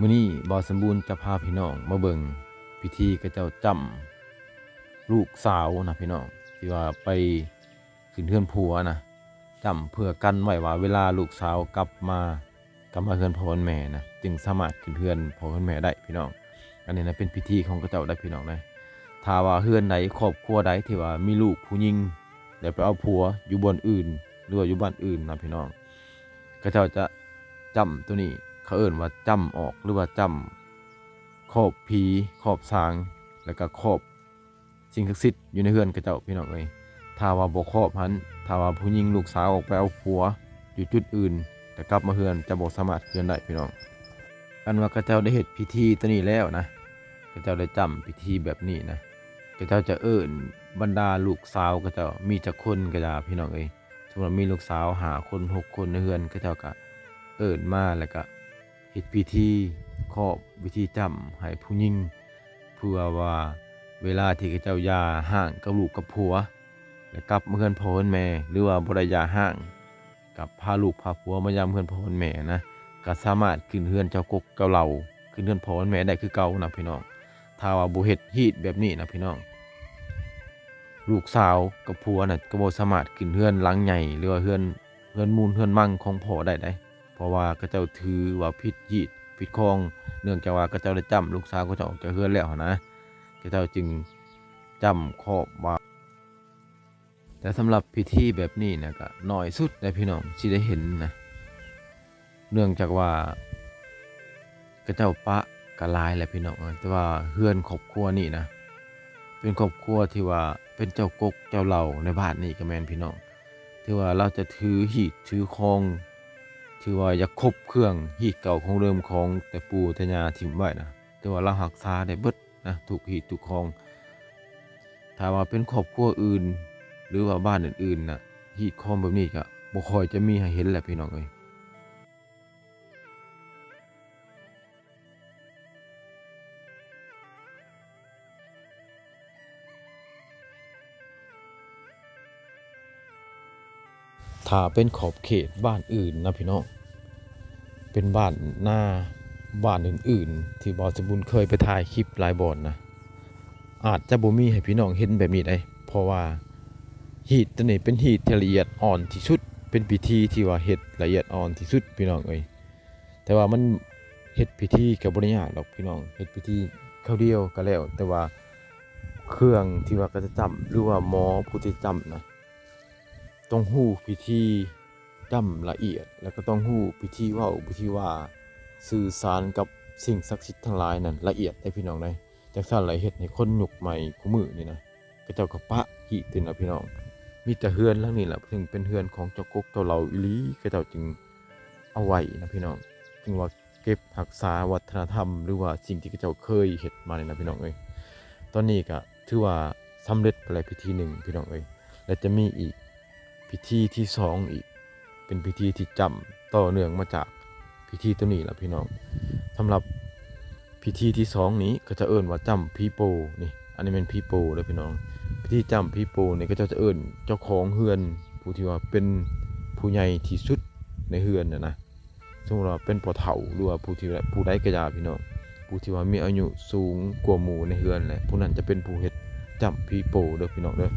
ມື້ນີ້ບ່າວສົມບູນຈະພາພີ່ນ້ອງມາເບິ່ງພິທີເຂົາເຈົ້າຈ້ຳລູກສາວນະພີ່ນ້ອງ ທີ່ວ່າໄປຂຶ້ນເຮືອນຜົວນະ ຈ້ຳເພື່ອກັນໄວ້ວ່າເວລາລູກສາວກັບມາ ກັບມາເຮືອນພໍ່ເຮືອນແມ່ນະ ຈຶ່ງສາມາດຂຶ້ນເຮືອນພໍ່ເຮືອນແມ່ໄດ້ພີ່ນ້ອງ. ອັນນີ້ນະເປັນພິທີຂອງເຂົາເຈົ້າໄດ໋ພີ່ນ້ອງເດີ. ຖ້າວ່າເຮືອນໃດ ຄອບຄົວໃດທີ່ວ່າມີລູກຜູ້ຍິງ ແລ້ວໄປເອົາຜົວຢູ່ບ່ອນອື່ນ ຫຼືວ່າຢູ່ບ້ານອື່ນນະພີ່ນ້ອງ ເຂົາເຈົ້າຈະຈ້ຳໂຕນີ້ ເຂົາເອີ້ນວ່າຈ້ຳອອກ ຫຼືວ່າຈ້ຳຄອບຜີຄອບສາງ ແລ້ວກະຄອບສິ່ງສັກສິດຢູ່ໃນເຮືອນເຂົາເຈົ້າພີ່ນ້ອງເອີຍ. ຖ້າວ່າບໍ່ຄອບຫັ້ນ ຖ້າວ່າຜູ້ຍິງລູກສາວອອກໄປເອົາຜົວຢູ່ຈຸດອື່ນ ແລ້ວກັບມາເຮືອນ ຈະບໍ່ສາມາດເຮືອນໄດ້ພີ່ນ້ອງ. ອັນວ່າເຂົາເຈົ້າໄດ້ເຮັດພິທີໂຕນີ້ແລ້ວນະ ເຂົາເຈົ້າໄດ້ຈ້ຳພິທີແບບນີ້ນະ ເຂົາເຈົ້າຈະເອີ້ນບັນດາລູກສາວເຂົາເຈົ້າ ມີຈັກຄົນກະຢ່າພີ່ນ້ອງເອີຍ. ສົມມຸດວ່າມີລູກສາວຫ້າຄົນ ຫົກຄົນໃນເຮືອນ ເຂົາເຈົ້າກະເອີ້ນມາ ແລ້ວກະເຮັດພິທີຄອບ ພິທີຈ້ຳໃຫ້ຜູ້ຍິງ ເພື່ອວ່າເວລາທີ່ເຂົາເຈົ້າຢ່າຮ້າງກັບລູກກັບຜົວ ແລ້ວກັບມາເຮືອນພໍ່ເຮືອນແມ່ ຫຼືວ່າບໍ່ໄດ້ຢ່າຮ້າງ ກັບພາລູກພາຜົວມາຢາມເຮືອນພໍ່ເຮືອນແມ່ນະ ກະສາມາດຂຶ້ນເຮືອນເຈົ້າກົກເຈົ້າເຫຼົ່າ ຂຶ້ນເຮືອນພໍ່ເຮືອນແມ່ໄດ້ຄືເກົ່ານະພີ່ນ້ອງ. ຖ້າວ່າບໍ່ເຮັດຮີດແບບນີ້ນະພີ່ນ້ອງ ລູກສາວກັບຜົວນະ ກະບໍ່ສາມາດຂຶ້ນເຮືອນຫຼັງໃຫຍ່ ຫຼືວ່າເຮືອນ ເຮືອນມູນເຮືອນມັງຂອງພໍ່ໄດ້ໃດ໋ ເພາະວ່າເຂົາເຈົ້າຖືວ່າຜິດຮີດຜິດຄອງ ເນື່ອງຈາກວ່າເຂົາເຈົ້າໄດ້ຈ້ຳລູກສາວເຂົາເຈົ້າອອກຈາກເຮືອນແລ້ວຫັ້ນນະ ເຂົາເຈົ້າຈຶ່ງຈ້ຳຄອບວ່າ ແຕ່ສຳລັບພິທີແບບນີ້ນະ ກະໜ້ອຍສຸດໃດ໋ພີ່ນ້ອງ ທີ່ໄດ້ເຫັນນະ ເນື່ອງຈາກວ່າເຂົາເຈົ້າປະກະຫຼາຍແຫຼະພີ່ນ້ອງເອີຍ. ແຕ່ວ່າເຮືອນຄອບຄົວນີ້ນະ ເປັນຄອບຄົວທີ່ວ່າເປັນເຈົ້າກົກເຈົ້າເຫຼົ່າໃນບ້ານນີ້ກະແມ່ນພີ່ນ້ອງ ຖືວ່າລາວຈະຖືຮີດຖືຄອງ ຖືວ່າຢາກຄົບເຄື່ອງຮີດເກົ່າຂອງເດີມຂອງແຕ່ປູ່ແຕ່ຍ່າຖິ້ມໄວ້ນະ ຖືວ່າລາວຮັກສາໄດ້ເບິດ ນະ ທຸກຮີດທຸກຄອງ. ຖ້າວ່າເປັນຄອບຄົວອື່ນ ຫຼືວ່າບ້ານອື່ນໆນະ ຮີດຄອງແບບນີ້ກະບໍ່ຄ່ອຍຈະມີໃຫ້ເຫັນແຫຼະພີ່ນ້ອງເອີຍ. ຖ້າເປັນຂອບເຂດບ້ານອື່ນນະພີ່ນ້ອງ ເປັນບ້ານນາ ບ້ານອື່ນໆ ທີ່ບ່າວສົມບູນເຄີຍໄປຖ່າຍຄລິບຫຼາຍບ່ອນນະ ອາດຈະບໍ່ມີໃຫ້ພີ່ນ້ອງເຫັນແບບນີ້ໃດ໋ ເພາະວ່າຮີດໂຕນີ້ເປັນຮີດທີ່ລະອຽດອ່ອນທີ່ສຸດ ເປັນພິທີທີ່ວ່າເຮັດລະອຽດອ່ອນທີ່ສຸດພີ່ນ້ອງເອີຍ. ແຕ່ວ່າມັນເຮັດພິທີກະບໍ່ໄດ້ຍາກດອກພີ່ນ້ອງ ເຮັດພິທີຄາວດຽວກະແລ້ວ ແຕ່ວ່າເຄື່ອງທີ່ວ່າເຂົາຈະຈ້ຳ ຫຼືວ່າໝໍຜູ້ທີ່ຈ້ຳນະ ຕ້ອງຮູ້ພິທີຈ້ຳລະອຽດ ແລ້ວກະຕ້ອງຮູ້ພິທີເວົ້າ ພິທີວ່າ ສື່ສານກັບສິ່ງສັກສິດທັງຫຼາຍນັ້ນລະອຽດໃດ໋ພີ່ນ້ອງເອີຍ. ຈັ່ງຊັ້ນລະເຮັດໃຫ້ຄົນຍຸກໃໝ່ຄູ່ມື້ນີ້ນະ ເຂົາເຈົ້າກະປະຮີດຕື່ມລະພີ່ນ້ອງ. ມີແຕ່ເຮືອນຫຼັງນີ້ລະ ເຊິ່ງເປັນເຮືອນຂອງເຈົ້າກົກເຈົ້າເຫຼົ່າອີ່ຫຼີ ເຂົາເຈົ້າຈຶ່ງເອົາໄວ້ນະພີ່ນ້ອງ ຈຶ່ງວ່າເກັບຮັກສາວັດທະນະທຳ ຫຼືວ່າສິ່ງທີ່ເຂົາເຈົ້າເຄີຍເຮັດມານີ້ນະພີ່ນ້ອງເອີຍ. ຕອນນີ້ກະຖືວ່າສຳເລັດໄປແລ້ວພິທີໜຶ່ງພີ່ນ້ອງເອີຍ ແລະຈະມີອີກພິທີທີສອງອີກ ເປັນພິທີທີ່ຈ້ຳຕໍ່ເນື່ອງມາຈາກພິທີໂຕນີ້ລະພີ່ນ້ອງ. ສຳລັບພິທີທີສອງນີ້ ເຂົາຈະເອີ້ນວ່າຈ້ຳຜີໂປ່ນີ້ ອັນນີ້ແມ່ນຜີໂປ່ເດີພີ່ນ້ອງ. ພິທີຈ້ຳຜີໂປ່ນີ້ ເຂົາເຈົ້າຈະເອີ້ນເຈົ້າຂອງເຮືອນ ຜູ້ທີ່ວ່າເປັນຜູ້ໃຫຍ່ທີ່ສຸດໃນເຮືອນນະນະ ສົມມຸດວ່າເປັນພໍ່ເຖົ້າ ຫຼືວ່າຜູ້ທີ່ ຜູ້ໃດກະຢ່າພີ່ນ້ອງ ຜູ້ທີ່ວ່າມີອາຍຸສູງກວ່າໝູ່ໃນເຮືອນແຫຼະ ຜູ້ນັ້ນຈະເປັນຜູ້ເຮັດຈ້ຳຜີໂປ່ເດີພີ່ນ້ອງເດີ.